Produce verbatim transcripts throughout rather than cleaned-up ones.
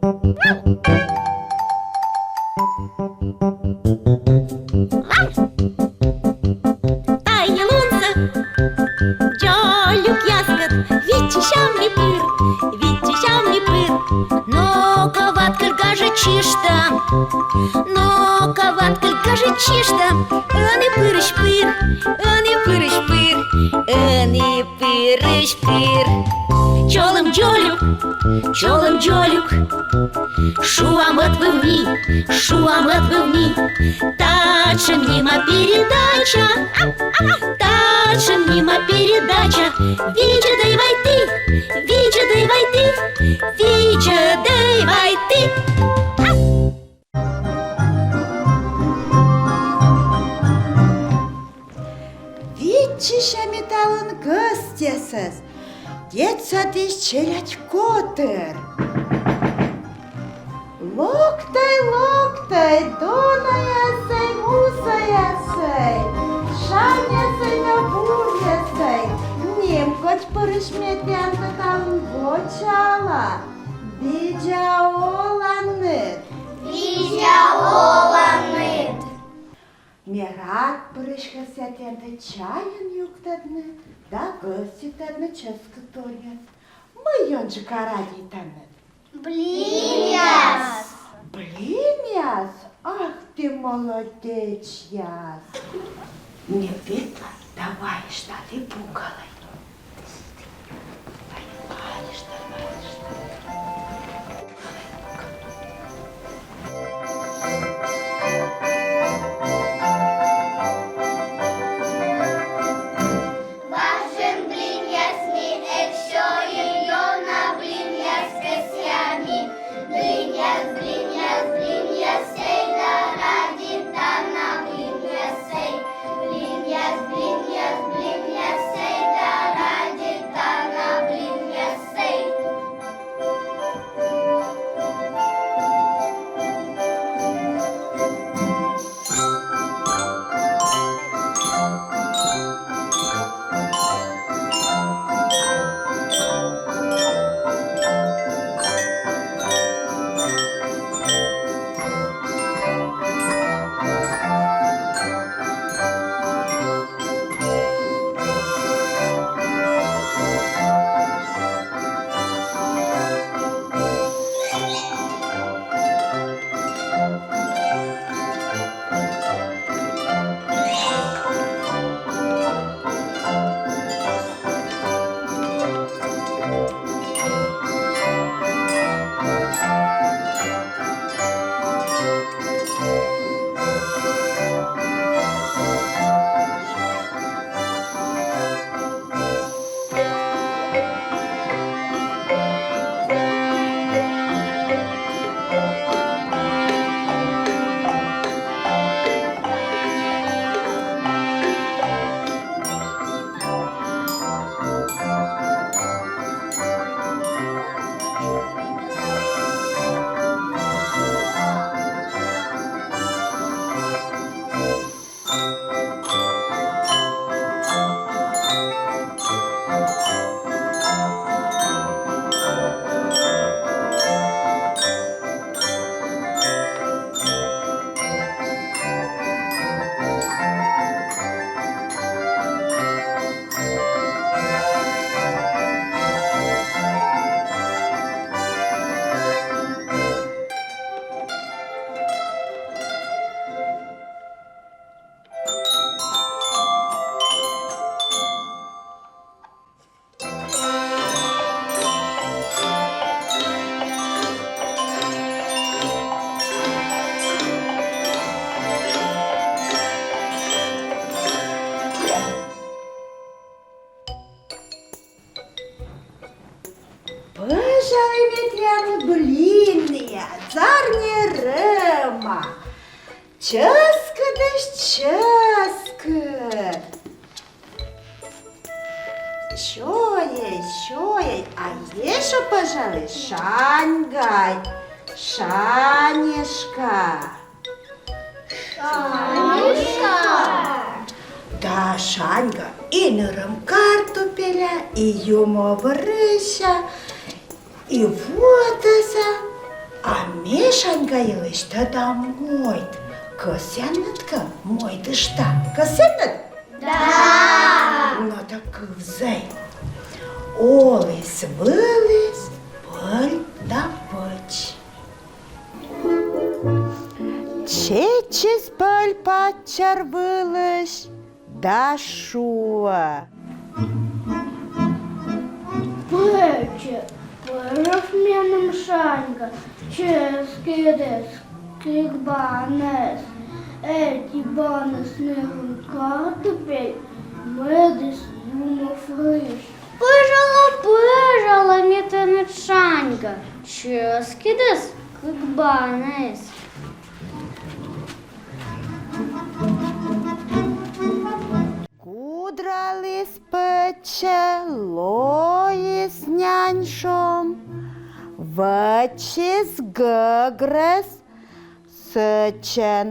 Тайӧ лунсӧ дзолюкъяскӧд виччысям ми пыр, виччысям ми пыр. Но-ко, Ваткыль, гажӧд чишта, но-ко, Ваткыль, гажӧд чишта, ӧні пырысь пыр, ӧні пырысь пыр, ӧні пырысь пыр. Чолӧм, дзолюк, чолӧм, дзолюк, шуам ӧтвыв ми, шуам ӧтвыв ми. Татшӧм нима передача, татшӧм нима передача. Видзӧдӧй вай ті, видзӧдӧй вай ті, видзӧдӧй вай ті. Виччысям ми талун гӧсьтъясӧс. Детсадысь челядь котыр. Локтӧй, локтӧй, донаясӧй, мусаясӧй, шаньясӧй да буръясӧй. Нимкодьпырысь ме тіянкӧд талун вочаала. Видза оланныд! Видза оланныд! Ме рад пырысь кӧсъя тіянтӧ чайӧн юктӧдны да гӧститӧдны чӧскыдторъяс. Мый ёнджыка радейтанныд? Блинъяс! Блинъяс? Ах, ті молодечьяс! Ме ветла да вайышта, ті пукалӧй. Важӧн блинъяс ми эксьӧ ёна блинъяс кӧсъямӧ. Блинъяс, блинъяс, блинъяс, сей да радейтана блинъяс, сей. Блинъяс, блинъяс, блинъяс, сей да радейтана блинъяс, сей. Пӧжалӧй ветлыны блинъяс, зарни рӧма. Чӧскыдысь чӧскыд. Сёйӧй, сёйӧй, а ещӧ, пӧжалӧй, шаньгӧй, шаньышка. Шаньышка. Да, шаньга, и нырӧм картупеля, и юмов рыся, и вуӧдӧса, А ме шаньга йылысь тӧда мойд. Кӧсъянныд кӧ мойдышта? Кӧсъянныд? Да! Но так кывзӧй. Оліс-выліс пӧль да пӧч. Чеччис пӧль паччӧр вылысь да шуӧ: «Пӧчӧ, пӧжав меным шаньга, чӧскыдӧс, кык банӧс. Ӧти банӧс нырӧм картупель, мӧдӧс юмов рысь». «Пӧжала, пӧжала ме тэныд шаньга, чӧскыдӧс, кык банӧс». Гудраліс пӧчӧ, лоис няньшом, вӧчис гӧгрӧс сӧчӧн,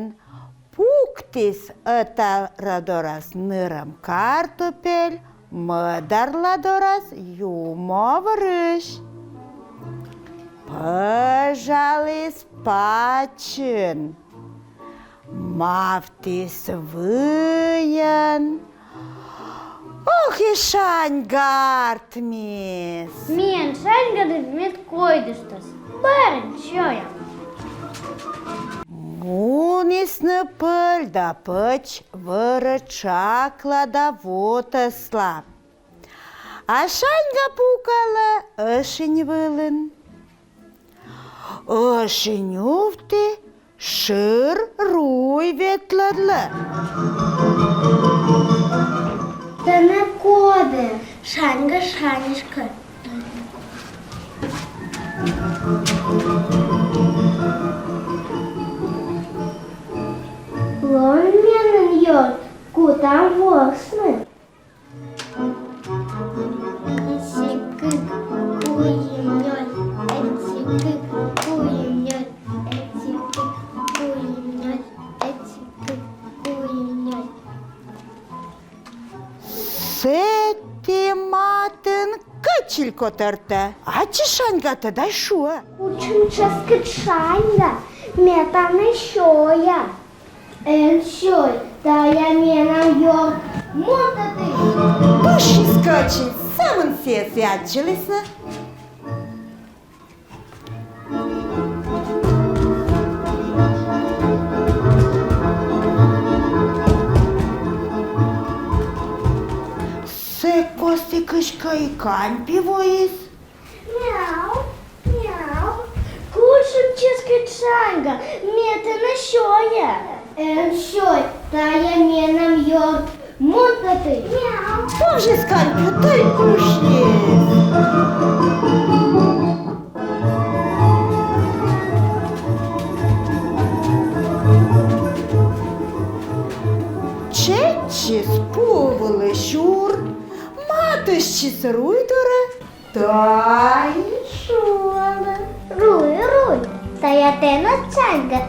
пуктіс ӧтарла дорас нырӧм картупель, мӧдарла дорас юмов рысь. Пӧжаліс пачын, мавтіс выйӧн. Ох и шаньга артмис! Миян шаньгаыд мед койдыштас, бӧрын сёям. Мунісны пӧль да пӧч вӧрӧ тшакла да вотӧсла. А шаньга пукалӧ ӧшинь вылын. Ӧшинь увті шыр руй ветлӧдлӧ. Тэнӧ коді? Шаньга шаньышка. Лоӧ меным ёрт, кутам ворсны. Ӧти, кык, куим, нёль. Ӧти, кык, куим, нёль. Ӧти, кык, куим, нёль. Ӧти, кык, куим, нёль. Сэті матын кӧчиль котӧртӧ. Ачыс шаньга тӧдӧ да шуӧ: «Кутшӧм чӧскыд шаньга, ме тані сёя». «Эн сёй, тайӧ менам ёрт, мун тэныд». Пышйис кӧчиль, сӧмын сійӧс аддзылісны. Сэк кості кыськӧ и кань пи воис. «Мяу, мяу, кутшӧм чӧскыд шаньга, ме тані сёя». «Эн сёй, тайӧ менам ёрт, мун тэныд». «Мяу». Повзис кань пи да и пышйис. Чеччис пу вылысь ур, матыстчис руй дорӧ да и шуӧ: «Руй, руй, тайӧ тэнад шаньгаыд?»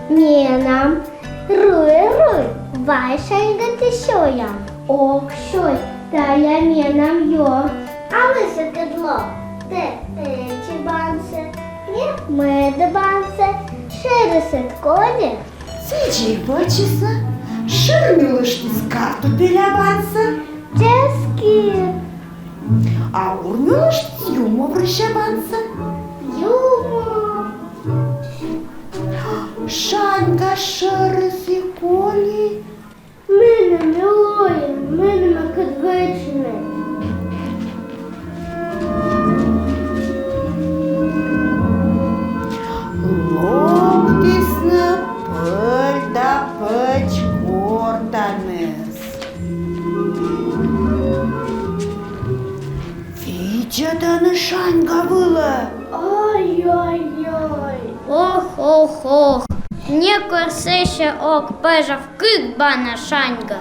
«Менам». «Руй, руй, вай шаньгатӧ сёям». «Ог сёй, тайӧ менам ёрт». «А мый сыкӧд лоӧ? Тэ ӧти бансӧ, ме мӧд бансӧ, шӧрыс ӧд коді?» Сідзи вӧчисны. Шӧр нюлыштіс картупеля бансӧ. Чӧскыд. А ур нюлыштіс юмов рыся бансӧ. Юмов. Шаньга шӧрыс и коли. Меным лои, меным кӧть вӧчны. Локтісны пӧль да пӧч гортаныс. Видзӧдӧны шаньга вылӧ. Ай-яй-яй. Ох-ох-ох. Некор сэсся ог пӧжав кык бана шаньга.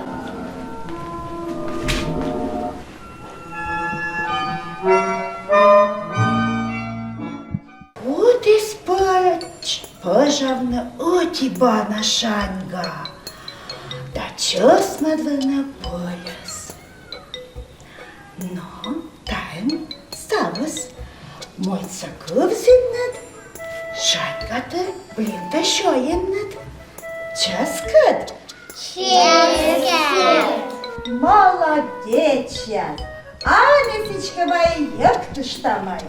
Кутіс пӧч пӧжавны ӧти бана шаньга да чӧсмӧдлыны пӧльӧс. Но, тані ставыс. Мойдсӧ кывзінныд, Шаньгатӧ блинтӧ сёйинныд чӧскыд? Чӧскыд. Молодечьяс! А ме сідзкӧ вай йӧктыштамӧй.